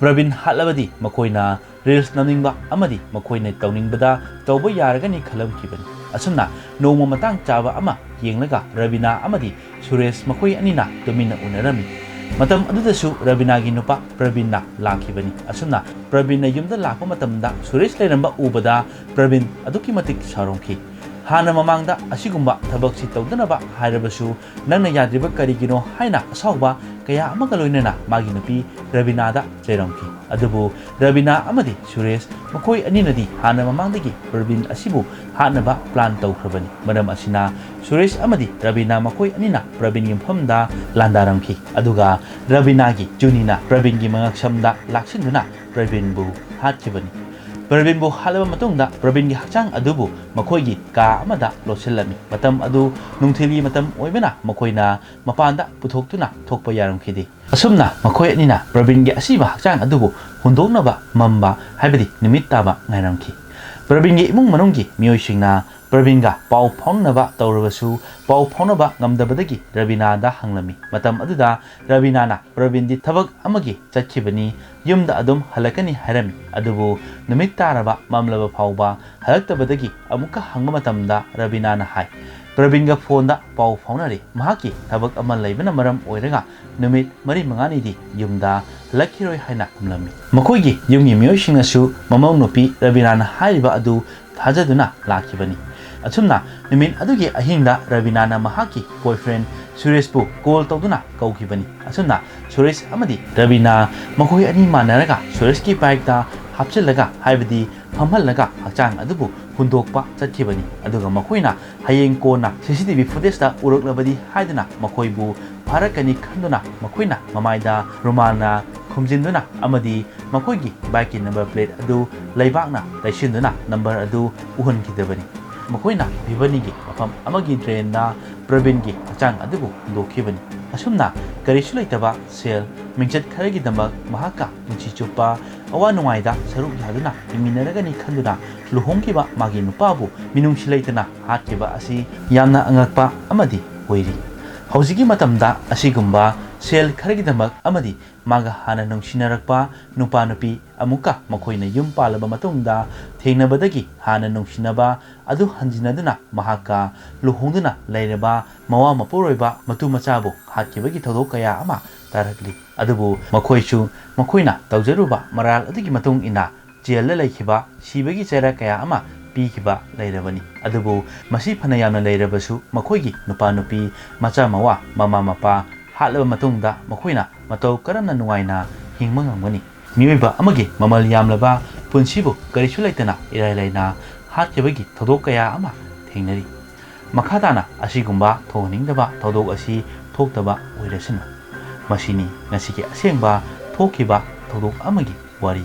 ꯄ꯭ꯔꯕꯤꯟ ꯍꯥꯠꯂꯕꯗꯤ ꯃꯈꯣꯏꯅ ꯔꯤꯜꯁ ꯅꯝꯅꯤꯡꯕ ꯑꯃꯗꯤ ꯃꯈꯣꯏꯅ ꯇꯧꯅꯤꯡꯕꯗ ꯇꯧꯕ ꯌꯥꯔꯒꯅꯤ ꯈꯜꯂꯝꯈꯤꯕꯅꯤ꯫ ꯑꯁꯨꯝꯅ ꯅꯣꯡꯃ ꯃꯇꯥꯡ ꯆꯥꯕ ꯑꯃ ꯌꯦꯡꯂꯒ ꯔꯕꯤꯅꯥ ꯑꯃꯗꯤ ꯁꯨꯔꯦꯁ ꯃꯈꯣꯏ ꯑꯅꯤꯅ ꯇꯨꯃꯤꯟꯅ ꯎꯅꯔꯝꯃꯤ꯫ ꯃꯇꯝ ꯑꯗꯨꯗꯁꯨ ꯔꯕꯤꯅꯥꯒꯤ ꯅꯨꯄꯥ ꯄ꯭ꯔꯕꯤꯟꯅ ꯂꯥꯛꯈꯤꯕꯅꯤ꯫ ꯑꯁꯨꯝꯅ ꯄ꯭ꯔꯕꯤꯟꯅ ꯌꯨꯝꯗ ꯂꯥꯛꯄ ꯃꯇꯝꯗ ꯁꯨꯔꯦꯁ ꯂꯩꯔꯝꯕ ꯎꯕꯗ ꯄ꯭ꯔꯕꯤꯟ ꯑꯗꯨꯛꯀꯤ ꯃꯇꯤꯛ ꯁꯥꯎꯔꯝꯈꯤ꯫ ꯍꯥꯟꯅ ꯃꯃꯥꯡꯗ ꯑꯁꯤꯒꯨꯝꯕ ꯊꯕꯛꯁꯤ ꯇꯧꯗꯅꯕ ꯍꯥꯏꯔꯕꯁꯨ ꯅꯪꯅ ꯌꯥꯗ꯭ꯔꯤꯕ ꯀꯔꯤꯒꯤꯅꯣ ꯍꯥꯏꯅ ꯑꯁꯥꯎꯕ ꯀꯌꯥ ꯑꯃꯒ ꯂꯣꯏꯅꯅ ꯃꯥꯒꯤ ꯅꯨꯄꯤ ꯔꯕꯤꯅꯥꯗ ꯆꯩꯔꯝꯈꯤ꯫ ꯑꯗꯨꯕꯨ ꯔꯕꯤꯅꯥ ꯑꯃꯗꯤ ꯁꯨꯔꯦꯁ ꯃꯈꯣꯏ ꯑꯅꯤꯅꯗꯤ ꯍꯥꯟꯅ ꯃꯃꯥꯡꯗꯒꯤ ꯄ꯭ꯔꯕꯤꯟ ꯑꯁꯤꯕꯨ ꯍꯥꯠꯅꯕ ꯄ꯭ꯂꯥꯟ ꯇꯧꯈ꯭ꯔꯕꯅꯤ꯫ ꯃꯔꯝ ꯑꯁꯤꯅ ꯁꯨꯔꯦꯁ ꯑꯃꯗꯤ ꯔꯕꯤꯅꯥ ꯃꯈꯣꯏ ꯑꯅꯤꯅ ꯄ꯭ꯔꯕꯤꯟꯒꯤ ꯃꯐꯝꯗ ꯂꯥꯟꯗꯥꯔꯝꯈꯤ꯫ ꯑꯗꯨꯒ ꯔꯕꯤꯅꯥꯒꯤ ꯖꯨꯅꯤꯅ ꯄ꯭ꯔꯕꯤꯟꯒꯤ ꯃꯉꯛꯁꯝꯗ ꯂꯥꯛꯁꯤꯟꯗꯨꯅ ꯄ꯭ꯔꯕꯤꯟꯕꯨ ꯍꯥꯠꯈꯤꯕꯅꯤ꯫ ꯄ꯭ꯔꯕꯤꯟꯕꯨ ꯍꯥꯠꯂꯕ ꯃꯇꯨꯡꯗ ꯄ꯭ꯔꯕꯤꯟꯒꯤ ꯍꯛꯆꯥꯡ ꯑꯗꯨꯕꯨ ꯃꯈꯣꯏꯒꯤ ꯀꯥ ꯑꯃꯗ ꯂꯣꯠꯁꯤꯜꯂꯝꯃꯤ꯫ ꯃꯇꯝ ꯑꯗꯨ ꯅꯨꯡꯊꯤꯜꯒꯤ ꯃꯇꯝ ꯑꯣꯏꯕꯅ ꯃꯈꯣꯏꯅ ꯃꯄꯥꯟꯗ ꯄꯨꯊꯣꯛꯇꯨꯅ ꯊꯣꯛꯄ ꯌꯥꯔꯝꯈꯤꯗꯦ꯫ ꯑꯁꯨꯝꯅ ꯃꯈꯣꯏ ꯑꯅꯤꯅ ꯄ꯭ꯔꯕꯤꯟꯒꯤ ꯑꯁꯤꯕ ꯍꯛꯆꯥꯡ ꯑꯗꯨꯕꯨ ꯍꯨꯟꯗꯣꯛꯅꯕ ꯃꯝꯕ, ꯍꯥꯏꯕꯗꯤ ꯅꯨꯃꯤꯠ ꯇꯥꯕ ꯉꯥꯏꯔꯝꯈꯤ꯫ ꯄ꯭ꯔꯕꯤꯟꯒꯤ ꯏꯃꯨꯡ ꯃꯅꯨꯡꯒꯤ ꯃꯤꯑꯣꯏꯁꯤꯡꯅ ꯄ꯭ꯔꯕꯤꯟꯒ ꯄꯥꯎ ꯐꯥꯎꯅꯅꯕ ꯇꯧꯔꯕꯁꯨ ꯄꯥꯎ ꯐꯥꯎꯅꯕ ꯉꯝꯗꯕꯗꯒꯤ ꯔꯕꯤꯅꯥꯗ ꯍꯪꯂꯝꯃꯤ꯫ ꯃꯇꯝ ꯑꯗꯨꯗ ꯔꯕꯤꯅꯥꯅ ꯄ꯭ꯔꯕꯤꯟꯗꯤ ꯊꯕꯛ ꯑꯃꯒꯤ ꯆꯠꯈꯤꯕꯅꯤ, ꯌꯨꯝꯗ ꯑꯗꯨꯝ ꯍꯜꯂꯛꯀꯅꯤ ꯍꯥꯏꯔꯝꯃꯤ꯫ ꯑꯗꯨꯕꯨ ꯅꯨꯃꯤꯠ ꯇꯥꯔꯕ ꯃꯝꯂꯕ ꯐꯥꯎꯕ ꯍꯜꯂꯛꯇꯕꯗꯒꯤ ꯑꯃꯨꯛꯀ ꯍꯪꯕ ꯃꯇꯝꯗ ꯔꯕꯤꯅꯥꯅ ꯍꯥꯏ, ꯄ꯭ꯔꯕꯤꯟꯒ ꯐꯣꯟꯗ ꯄꯥꯎ ꯐꯥꯎꯅꯔꯤ, ꯃꯍꯥꯛꯀꯤ ꯊꯕꯛ ꯑꯃ ꯂꯩꯕꯅ ꯃꯔꯝ ꯑꯣꯏꯔꯒ ꯅꯨꯃꯤꯠ ꯃꯔꯤ ꯃꯉꯥꯅꯤꯗꯤ ꯌꯨꯝꯗ ꯍꯜꯂꯛꯈꯤꯔꯣꯏ ꯍꯥꯏꯅ ꯈꯨꯝꯂꯝꯃꯤ꯫ ꯃꯈꯣꯏꯒꯤ ꯌꯨꯝꯒꯤ ꯃꯤꯑꯣꯏꯁꯤꯡꯅꯁꯨ ꯃꯃꯧ ꯅꯨꯄꯤ ꯔꯕꯤꯅꯥꯅ ꯍꯥꯏꯔꯤꯕ ꯑꯗꯨ ꯊꯥꯖꯗꯨꯅ ꯂꯥꯛꯈꯤꯕꯅꯤ꯫ ꯑꯁꯨꯝꯅ ꯅꯨꯃꯤꯠ ꯑꯗꯨꯒꯤ ꯑꯍꯤꯡꯗ ꯔꯕꯤꯅꯥꯅ ꯃꯍꯥꯛꯀꯤ ꯕꯣꯏꯐ꯭ꯔꯦꯟ ꯁꯨꯔꯦꯁꯄꯨ ꯀꯣꯜ ꯇꯧꯗꯨꯅ ꯀꯧꯈꯤꯕꯅꯤ꯫ ꯑꯁꯨꯝꯅ ꯁꯨꯔꯦꯁ ꯑꯃꯗꯤ ꯔꯕꯤꯅꯥ ꯃꯈꯣꯏ ꯑꯅꯤ ꯃꯥꯟꯅꯔꯒ ꯁꯨꯔꯦꯁꯀꯤ ꯕꯥꯏꯛꯇ ꯍꯥꯞꯆꯤꯜꯂꯒ, ꯍꯥꯏꯕꯗꯤ ꯐꯝꯍꯜꯂꯒ ꯍꯛꯆꯥꯡ ꯑꯗꯨꯕꯨ ꯍꯨꯟꯗꯣꯛꯄ ꯆꯠꯈꯤꯕꯅꯤ꯫ ꯑꯗꯨꯒ ꯃꯈꯣꯏꯅ ꯍꯌꯦꯡ ꯀꯣꯟꯅ ꯁꯤ ꯁꯤ ꯇꯤ ꯚꯤ ꯐꯨꯇꯦꯖꯇ ꯎꯔꯛꯂꯕꯗꯤ ꯍꯥꯏꯗꯨꯅ ꯃꯈꯣꯏꯕꯨ ꯐꯥꯔꯛꯀꯅꯤ ꯈꯟꯗꯨꯅ ꯃꯈꯣꯏꯅ ꯃꯃꯥꯏꯗ ꯔꯨꯃꯥꯜꯅ ꯈꯨꯝꯖꯤꯟꯗꯨꯅ ꯑꯃꯗꯤ ꯃꯈꯣꯏꯒꯤ ꯕꯥꯏꯛꯀꯤ ꯅꯝꯕꯔ ꯄ꯭ꯂꯦꯠ ꯑꯗꯨ ꯂꯩꯕꯥꯛꯅ ꯂꯩꯁꯤꯟꯗꯨꯅ ꯅꯝꯕꯔ ꯑꯗꯨ ꯎꯍꯟꯈꯤꯗꯕꯅꯤ꯫ ꯃꯈꯣꯏꯅ ꯚꯤꯕꯅꯤꯒꯤ ꯃꯐꯝ ꯑꯃꯒꯤ ꯗ꯭ꯔꯦꯟꯗ ꯄ꯭ꯔꯕꯤꯟꯒꯤ ꯍꯛꯆꯥꯡ ꯑꯗꯨꯕꯨ ꯍꯨꯟꯗꯣꯛꯈꯤꯕꯅꯤ꯫ ꯑꯁꯨꯝꯅ ꯀꯔꯤꯁꯨ ꯂꯩꯇꯕ ꯁꯦꯜ, ꯃꯤꯡꯆꯠ ꯈꯔꯒꯤꯗꯃꯛ ꯃꯍꯥꯛꯀ ꯄꯨꯟꯁꯤ ꯆꯨꯞꯄ ꯑꯋꯥ ꯅꯨꯡꯉꯥꯏꯗ ꯁꯔꯨꯛ ꯌꯥꯗꯨꯅ ꯍꯤꯡꯃꯤꯟꯅꯔꯒꯅꯤ ꯈꯟꯗꯨꯅ ꯂꯨꯍꯣꯡꯈꯤꯕ ꯃꯥꯒꯤ ꯅꯨꯄꯥꯕꯨ ꯃꯤꯅꯨꯡꯁꯤ ꯂꯩꯇꯅ ꯍꯥꯠꯈꯤꯕ ꯑꯁꯤ ꯌꯥꯝꯅ ꯑꯉꯛꯄ ꯑꯃꯗꯤ ꯑꯣꯏꯔꯤ꯫ ꯍꯧꯖꯤꯛꯀꯤ ꯃꯇꯝꯗ ꯑꯁꯤꯒꯨꯝꯕ ꯁꯦꯜ ꯈꯔꯒꯤꯗꯃꯛ ꯑꯃꯗꯤ ꯃꯥꯒ ꯍꯥꯟꯅ ꯅꯨꯡꯁꯤꯅꯔꯛꯄ ꯅꯨꯄꯥ ꯅꯨꯄꯤ ꯑꯃꯨꯛꯀ ꯃꯈꯣꯏꯅ ꯌꯨꯝ ꯄꯥꯜꯂꯕ ꯃꯇꯨꯡꯗ ꯊꯦꯡꯅꯕꯗꯒꯤ ꯍꯥꯟꯅ ꯅꯨꯡꯁꯤꯅꯕ ꯑꯗꯨ ꯍꯟꯖꯤꯟꯅꯗꯨꯅ ꯃꯍꯥꯛꯀ ꯂꯨꯍꯣꯡꯗꯨꯅ ꯂꯩꯔꯕ ꯃꯋꯥ ꯃꯄꯨꯔꯣꯏꯕ ꯃꯇꯨ ꯃꯆꯥꯕꯨ ꯍꯥꯠꯈꯤꯕꯒꯤ ꯊꯧꯗꯣꯛ ꯀꯌꯥ ꯑꯃ ꯇꯥꯔꯛꯂꯤ꯫ ꯑꯗꯨꯕꯨ ꯃꯈꯣꯏꯁꯨ ꯃꯈꯣꯏꯅ ꯇꯧꯖꯔꯨꯕ ꯃꯔꯥꯜ ꯑꯗꯨꯒꯤ ꯃꯇꯨꯡ ꯏꯟꯅ ꯖꯦꯜꯗ ꯂꯩꯈꯤꯕ, ꯁꯤꯕꯒꯤ ꯆꯩꯔꯥꯛ ꯀꯌꯥ ꯑꯃ ꯄꯤꯈꯤꯕ ꯂꯩꯔꯕꯅꯤ꯫ ꯑꯗꯨꯕꯨ ꯃꯁꯤ ꯐꯅ ꯌꯥꯝꯅ ꯂꯩꯔꯕꯁꯨ, ꯃꯈꯣꯏꯒꯤ ꯅꯨꯄꯥ ꯅꯨꯄꯤ, ꯃꯆꯥ ꯃꯋꯥ, ꯃꯃꯥ ꯃꯄꯥ ꯍꯥꯠꯂꯕ ꯃꯇꯨꯡꯗ ꯃꯈꯣꯏꯅ ꯃꯇꯧ ꯀꯔꯝꯅ ꯅꯨꯡꯉꯥꯏꯅ ꯍꯤꯡꯕ ꯉꯝꯒꯅꯤ? ꯃꯤꯑꯣꯏꯕ ꯑꯃꯒꯤ ꯃꯃꯜ ꯌꯥꯝꯂꯕ ꯄꯨꯟꯁꯤꯕꯨ ꯀꯔꯤꯁꯨ ꯂꯩꯇꯅ ꯏꯔꯥꯏ ꯂꯥꯏꯅ ꯍꯥꯠꯈꯤꯕꯒꯤ ꯊꯧꯗꯣꯛ ꯀꯌꯥ ꯑꯃ ꯊꯦꯡꯅꯔꯤ꯫ ꯃꯈꯥ ꯇꯥꯅ ꯑꯁꯤꯒꯨꯝꯕ ꯊꯣꯛꯍꯟꯅꯤꯡꯗꯕ ꯊꯧꯗꯣꯛ ꯑꯁꯤ ꯊꯣꯛꯇꯕ ꯑꯣꯏꯔꯁꯅꯨ꯫ ꯃꯁꯤꯅꯤ ꯉꯁꯤꯒꯤ ꯑꯁꯦꯡꯕ ꯊꯣꯛꯈꯤꯕ ꯊꯧꯗꯣꯛ ꯑꯃꯒꯤ ꯋꯥꯔꯤ꯫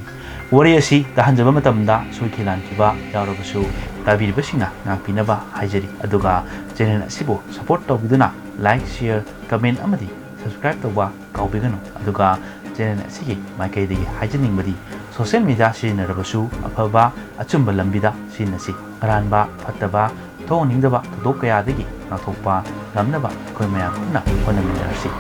ꯋꯥꯔꯤ ꯑꯁꯤ ꯇꯥꯍꯟꯖꯕ ꯃꯇꯝꯗ ꯁꯣꯏꯈꯤ ꯂꯥꯟꯈꯤꯕ ꯌꯥꯎꯔꯕꯁꯨ, ꯇꯥꯕꯤꯔꯤꯕꯁꯤꯡꯅ ꯉꯥꯛꯄꯤꯅꯕ ꯍꯥꯏꯖꯔꯤ꯫ ꯑꯗꯨꯒ channel ꯑꯁꯤꯕꯨ support ꯇꯧꯕꯤꯗꯨꯅ like, share, comment ꯑꯃꯗꯤ subscribe ꯇꯧꯕ ꯀꯥꯎꯕꯤꯒꯅꯨ꯫ ꯑꯗꯨꯒ channel ꯑꯁꯤꯒꯤ ꯃꯥꯏꯀꯩꯗꯒꯤ ꯍꯥꯏꯖꯅꯤꯡꯕꯗꯤ, social media ꯁꯤꯖꯤꯟꯅꯔꯕꯁꯨ ꯑꯐꯕ ꯑꯆꯨꯝꯕ ꯂꯝꯕꯤꯗ ꯁꯤꯖꯤꯟꯅꯁꯤ꯫ ꯑꯔꯥꯟꯕ, ꯐꯠꯇꯕ, ꯊꯣꯛꯍꯟꯅꯤꯡꯗꯕ ꯊꯧꯗꯣꯛ ꯀꯌꯥꯗꯒꯤ ꯉꯥꯛꯊꯣꯛꯄ ꯉꯝꯅꯕ ꯑꯩꯈꯣꯏ ꯃꯌꯥꯝ ꯄꯨꯟꯅ ꯍꯣꯠꯅꯃꯤꯟꯅꯔꯁꯤ꯫